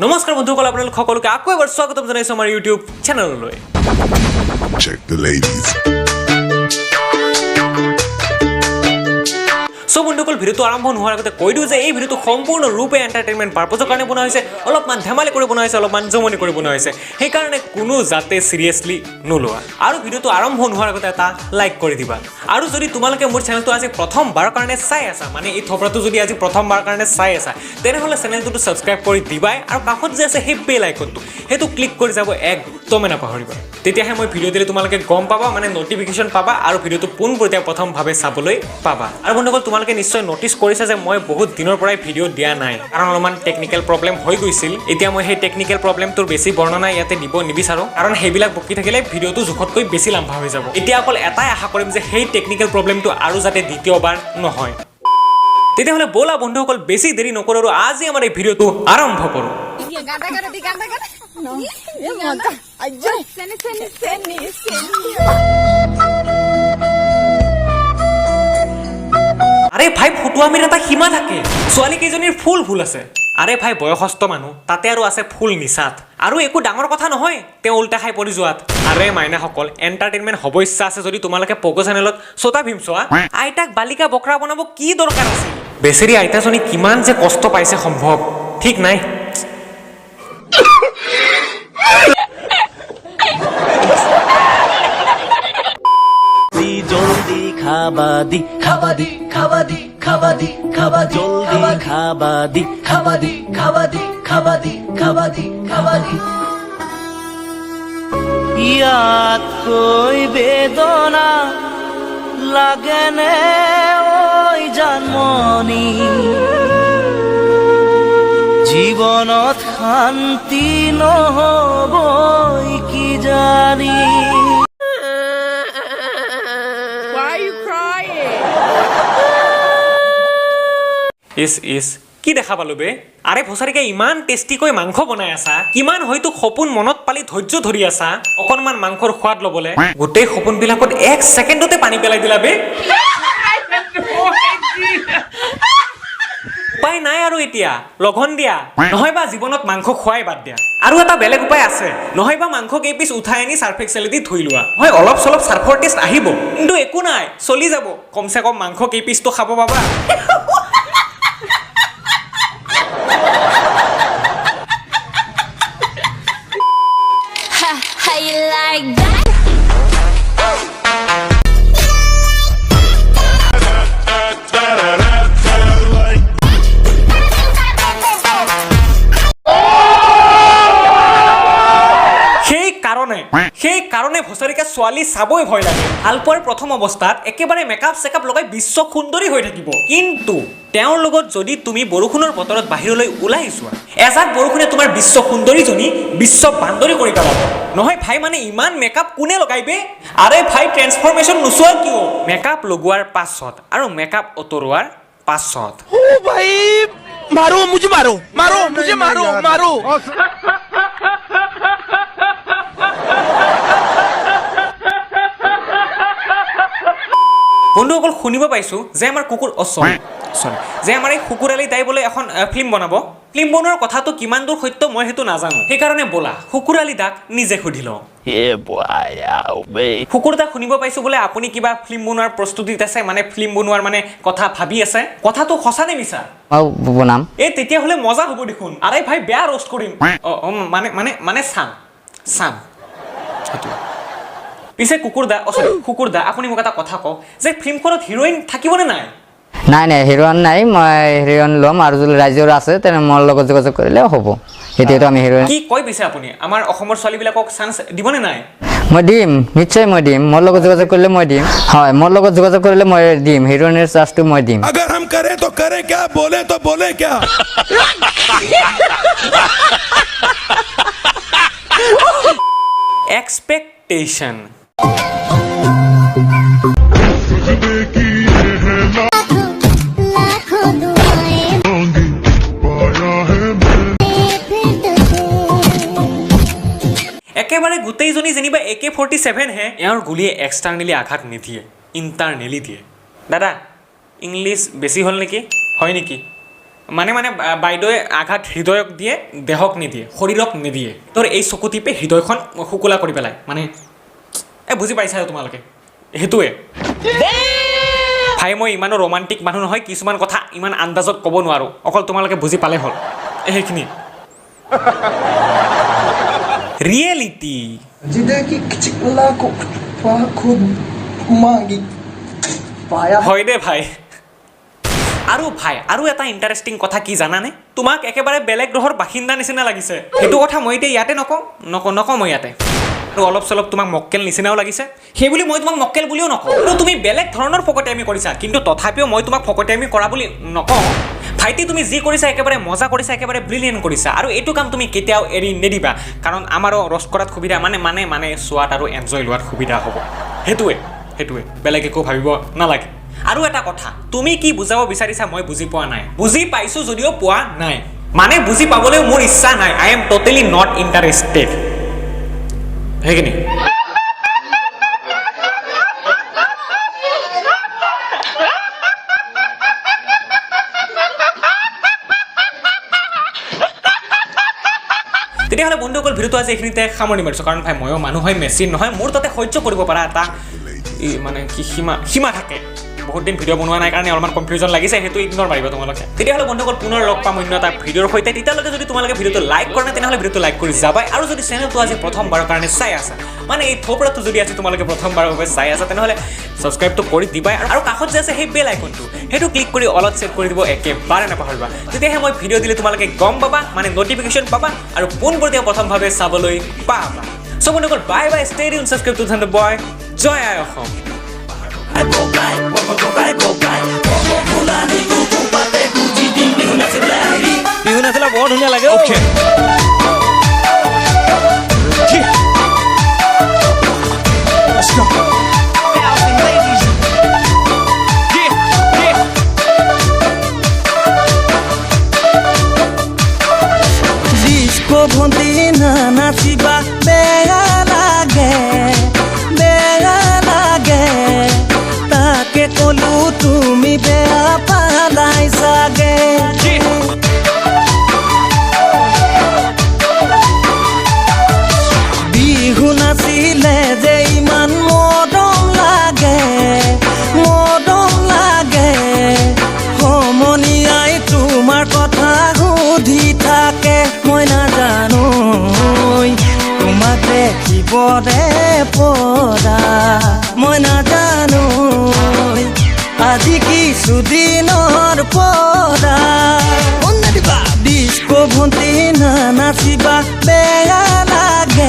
নমস্কাৰ বন্ধুসকল, আপোনালোক সকলোকে আকৌ এবাৰ স্বাগতম জনাইছোঁ আমাৰ ইউটিউব চেনেললৈ। Check the ladies. চ' বন্ধুসকল, ভিডিঅ'টো আৰম্ভ নোহোৱাৰ আগতে কৈ দিওঁ যে এই ভিডিঅ'টো সম্পূৰ্ণৰূপে এণ্টাৰটেইনমেণ্ট পাৰ্পজৰ কাৰণে বনোৱা হৈছে। অলপমান ধেমালি কৰি বনোৱা হৈছে, অলপমান জমনি কৰি বনোৱা হৈছে, সেইকাৰণে কোনো যাতে চিৰিয়াছলি নোলোৱা। আৰু ভিডিঅ'টো আৰম্ভ নোহোৱাৰ আগতে এটা লাইক কৰি দিবা। আৰু যদি তোমালোকে মোৰ চেনেলটো আজি প্ৰথমবাৰৰ কাৰণে চাই আছা, মানে এই থপৰাটো যদি আজি প্ৰথমবাৰৰ কাৰণে চাই আছা, তেনেহ'লে চেনেলটোতো ছাবস্ক্ৰাইব কৰি দিবাই আৰু কাষত যে আছে সেই বেল আইকনটো, সেইটো ক্লিক কৰি যাব একদমেই নাপাহৰিবা। তেতিয়াহে মই ভিডিঅ' দিলে তোমালোকে গম পাবা, মানে ন'টিফিকেশ্যন পাবা আৰু ভিডিঅ'টো পোনপটীয়া প্ৰথমভাৱে চাবলৈ পাবা। আৰু বন্ধুসকল, তোমালোকে নিশ্চয় ন'টিছ কৰিছা যে মই বহুত দিনৰ পৰাই ভিডিঅ' দিয়া নাই, কাৰণ অলপমান টেকনিকেল প্ৰব্লেম হৈ গৈছিল। এতিয়া মই সেই টেকনিকেল প্ৰব্লেমটোৰ বেছি বৰ্ণনা ইয়াতে দিব নিবিচাৰোঁ, কাৰণ সেইবিলাক বকি থাকিলে ভিডিঅ'টো জোখতকৈ বেছি লাম্বা হৈ যাব। এতিয়া অকল এটাই আশা কৰিম যে সেই টেকনিকেল প্ৰব্লেমটো আৰু যাতে দ্বিতীয়বাৰ নহয়। তেতিয়াহ'লে ব'লা বন্ধুসকল, বেছি দেৰি নকৰোঁ আৰু আজি আমাৰ এই ভিডিঅ'টো আৰম্ভ কৰোঁ। গানটা গানে দি, গানটা গানে মজা। চেনি চেনি চেনি চেনি। আৰে ভাই, ফটুৱামিৰ এটা সীমা থাকে। ছোৱালী কেইজনীৰ ফুল ভুল আছে। আৰে ভাই, বয়সস্থ মানুহ, তাতে আৰু আছে ফুল নিচাত, আৰু একো ডাঙৰ কথা নহয় তেওঁ উল্টা খাই পৰি যোৱাত। আৰে মাইনাসকল, এণ্টাৰটেইনমেণ্ট হ'ব ইচ্ছা আছে যদি তোমালোকে পগ' চেনেলত ছোটা ভীম চোৱা। আইতাক বালিকা বকৰা বনাব কি দৰকাৰ আছিল? বেচেৰি আইতাজনী কিমান যে কষ্ট পাইছে সম্ভৱ ঠিক নাই। দি জলদি খাবা দি, খাবা দি, খাবা দি, খাবা দি, খাবা, জলদি খাবা দি, খাবা দি, খাবা দি, খাবা দি, খাবা দি, খাবা দি। ইয়াতকৈ বেদনা লাগেনে ঐ জানমণি? জীৱনত শান্তি নহ'বই কি জানি। Why are you crying? ইচ ইচ, কি দেখা পালো বে! আৰে ভচাৰিকে, ইমান টেষ্টিকৈ মাংস বনাই আছা, কিমান হয়তো সপোন মনত পালি ধৈৰ্য ধৰি আছা অকণমান মাংসৰ সোৱাদ ল'বলে, গোটেই সপোনবিলাকত এক ছেকেণ্ডতে পানী পেলাই দিলা বে। উপায় নাই আৰু, এতিয়া লঘন দিয়া, নহয় বা জীৱনত মাংস খোৱাই বাদ দিয়া। আৰু এটা বেলেগ উপায় আছে, নহয় বা মাংস কেইপিচ উঠাই আনি চাৰ্ফ এক্সেলেদি ধুই লোৱা। হয়, অলপ চলপ চাৰ্ফৰ টেষ্ট আহিব, কিন্তু একো নাই, চলি যাব। কমচে কম মাংস কেইপিচটো খাব পাবা। How you like that? সেইকাৰণে ভচাৰিকা ছোৱালী চাবই ভয় লাগে। ভালপোৱাৰ প্ৰথম অৱস্থাত একেবাৰে মেকআপ চেকআপ লগাই বিশ্ব সুন্দৰী হৈ থাকিব, কিন্তু তেওঁৰ লগত যদি তুমি বৰষুণৰ বতৰত বাহিৰলৈ ওলাই যোৱা, এজাক বৰষুণে তোমাৰ বিশ্ব সুন্দৰীজনী বিশ্ব বান্দৰী কৰি পেলাব। নহয় ভাই, মানে ইমান মেকআপ কোনে লগাইবে? আৰে ভাই, ট্ৰেন্সফৰমেশ্যন নোচোৱা কিয়? মেকআপ লগোৱাৰ পাছত আৰু মেকআপ আঁতৰোৱাৰ পাছত। भाई, मारो मुझे, मारो, मारो मुझे, मारो, मारो। বন্ধুসকল, শুনিব পাইছোঁ যে আমাৰ কুকুৰ, অ' চৰি চৰি, যে আমাৰ এই শুকুৰ আলী দাই বোলে এখন ফিল্ম বনাব। ফিল্ম বনোৱাৰ কথাটো কিমান দূৰ সত্য মই সেইটো নাজানো, সেইকাৰণে ব'লা শুকুৰ আলী দাক নিজে সুধি লওঁ। শুকুৰ দাক, শুনিব পাইছোঁ বোলে আপুনি কিবা ফিল্ম বনোৱাৰ প্ৰস্তুতিত আছে, মানে ফিল্ম বনোৱাৰ মানে কথা ভাবি আছে। কথাটো সঁচা নে মিছা? মই বনাম। এই তেতিয়াহ'লে মজা হ'ব দেখোন। আৰে ভাই, বেয়া ৰ'ষ্ট কৰিম। অঁ অঁ মানে মানে মানে চাম চাম সেইটো। পিছে কুকুৰ দা, অ' চৰি, শুকুৰ দা, আপুনি মোক এটা কথা কওক যে ফিল্মখনত হিৰইন থাকিবনে নাই? নাই নাই, হিৰইন নাই। মই হিৰইন ল'ম আৰু যদি ৰাইজৰ আছে তেনে মোৰ লগত যোগাযোগ কৰিলে হ'ব। এতিয়াতো আমি হিৰইন কি কয়? পিছে আপুনি আমাৰ অসমৰ ছোৱালীবিলাকক চান্স দিবনে নাই? মই দিম, নিশ্চয় মই দিম। মোৰ লগত যোগাযোগ কৰিলে মই দিম। হয়, মোৰ লগত যোগাযোগ কৰিলে মই দিম, হিৰইনৰ চান্সটো মই দিম। अगर हम करें तो करें क्या, बोले तो बोले क्या? এক্সপেক্টেশ্যন। लाखों दुआएं फिर तुझे। একেবাৰে গোটেইজনী যেনিবা একে 47 হে। এওঁৰ গুলীয়ে এক্সটাৰ্নেলি আঘাত নিদিয়ে, ইণ্টাৰনেলি দিয়ে। দাদা, ইংলিছ বেছি হ'ল নেকি? হয় নেকি? মানে মানে বাইদেৱে আঘাত হৃদয়ক দিয়ে, দেহক নিদিয়ে, শৰীৰক নিদিয়ে। তোৰ এই চকুটিপে হৃদয়খন শুকুলা কৰি পেলায়। মানে এই বুজি পাইছা তোমালোকে, সেইটোৱে। ভাই মই ইমানো ৰোমান্টিক মানুহ নহয়, কিছুমান কথা ইমান আন্দাজত ক'ব নোৱাৰোঁ, অকল তোমালোকে বুজি পালে হ'ল সেইখিনি। ৰিয়েলিটি হয় দে ভাই। আৰু ভাই আৰু এটা ইণ্টাৰেষ্টিং কথা কি জানানে, তোমাক একেবাৰে বেলেগ গ্ৰহৰ বাসিন্দা নিচিনা লাগিছে। সেইটো কথা মই এতিয়া ইয়াতে নকওঁ, নকওঁ মই ইয়াতে। আৰু অলপ চলপ তোমাক মক্কেল নিচিনাও লাগিছে, সেইবুলি মই তোমাক মক্কেল বুলিও নকওঁ। আৰু তুমি বেলেগ ধৰণৰ ফকটিয়ামি কৰিছা, কিন্তু তথাপিও মই তোমাক ফকটিয়ামি কৰা বুলি নকওঁ। ভাইটি তুমি যি কৰিছা একেবাৰে মজা কৰিছা, একেবাৰে ব্ৰিলিয়েণ্ট কৰিছা। আৰু এইটো কাম তুমি কেতিয়াও এৰি নিদিবা, কাৰণ আমাৰো ৰস কৰাত সুবিধা, মানে মানে মানে চোৱাত আৰু এনজয় লোৱাত সুবিধা হ'ব। সেইটোৱে সেইটোৱে, বেলেগ একো ভাবিব নালাগে। আৰু এটা কথা, তুমি কি বুজাব বিচাৰিছা মই বুজি পোৱা নাই, বুজি পাইছোঁ যদিও পোৱা নাই, মানে বুজি পাবলৈও মোৰ ইচ্ছা নাই। I am totally not interested. সেইখিনি। তেতিয়াহ'লে বন্ধুসকল ভিডিঅ'টো আজি এইখিনিতে সামৰণি মাৰিছোঁ, কাৰণ ভাই ময়ো মানুহ হয়, মেচিন নহয়, মোৰ তাতে সহ্য কৰিব পৰা এটা মানে কি সীমা থাকে। বহুত দিন ভিডিঅ' বনোৱা নাই কাৰণে অলপমান কনফিউজন লাগিছে, সেইটো ইগন'ৰ মাৰিবা তোমালোকে। তেতিয়াহ'লে বন্ধুসকল পুনৰ লগ পাম অন্য এটা ভিডিঅ'ৰ সৈতে। তেতিয়ালৈকে যদি তোমালোকে ভিডিঅ'টো লাইক কৰা নাই তেনেহ'লে ভিডিঅ'টো লাইক কৰি যাবাই। আৰু যদি চেনেলটো আজি প্ৰথমবাৰৰ কাৰণে চাই আছা, মানে এই থোপৰাটো যদি আজি তোমালোকে প্ৰথমবাৰৰ বাবে চাই আছা, তেনেহ'লে ছাবস্ক্ৰাইবটো কৰি দিবাই। আৰু কাষত যে আছে সেই বেল আইকনটো, সেইটো ক্লিক কৰি অলত ছেট কৰি দিব একেবাৰে নাপাহৰিবা। তেতিয়াহে মই ভিডিঅ' দিলে তোমালোকে গম পাবা, মানে ন'টিফিকেশ্যন পাবা আৰু পোনপটীয়া প্ৰথমভাৱে চাবলৈ পাবা। চ' বন্ধুসকল bye bye, stay tune, subscribe to Thunder Boy. Joy I Assam. Bihu নাচিলে বৰ ধুনীয়া লাগে। ডিস্কো ভন্টি না নাচিবা, বেয়া লাগে বেয়া লাগে, তাকে কলো তুমি বেয়া পালাই চাগে। বিহু নাচিলে যে ইমান মৰম লাগে মৰম লাগে, সমনীয়াই তোমাৰ কথা সুধি থাকে, মই নাজানো তোমাক দেখিবৰে পৰা, মই নাজানো আজি কিছুদিনৰ পৰা। ডিস্কো ভন্টি না নাচিবা।